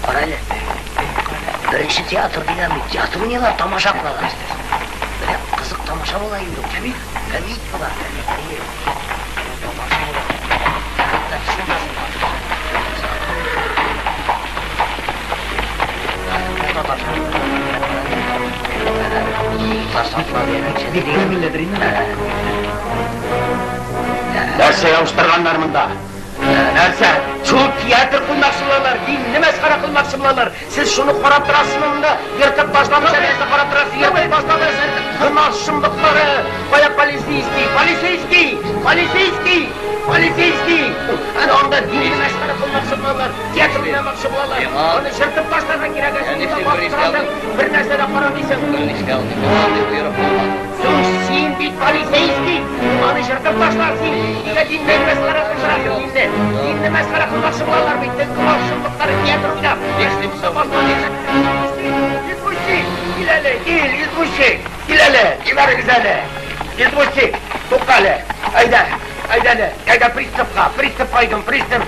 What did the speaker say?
Кара әле. Беренче театр дигән бит, театр уйныйлар, тамаша кылалар. Менә кызык тамаша була инде ул. Кәмит, кәмит була, кәмит, әйе. Тамаша була. Хәтта Нәрсә ябыштырганнар монда? Нәрсә? Шул театр куймакчы булалар, динне мәсхәрә кылмакчы булалар. Сез шуны карап торасызмы монда? Ертып ташламыйча нәрсә карап торасыз? Ертып ташлагыз! Гөнаһ шомлыклары! Кая полицейский? Полицейский! Полицейский! Полицейский! Әнә анда динне мәсхәрә кылмакчы булалар, театр уйнамакчы булалар. Аны җыртып ташларга кирәк, ә син монда басып торасың, бер нәрсә дә карамыйсың. Соң син бит полицейский! Аны җыртып ташла син! Нигә динне мәсхәрә кылдырасың динне? Динне мәсхәрә кылмакчы булалар бит, гөнаһ шомлыклары театр уйнап. Извозчик! Кил әле, кил, извозчик! Кил әле, җибәрегез әле! Извозчик, тукта әле! Әйдә, әйдә әле, әйдә приставка, пристав кайдым, пристав!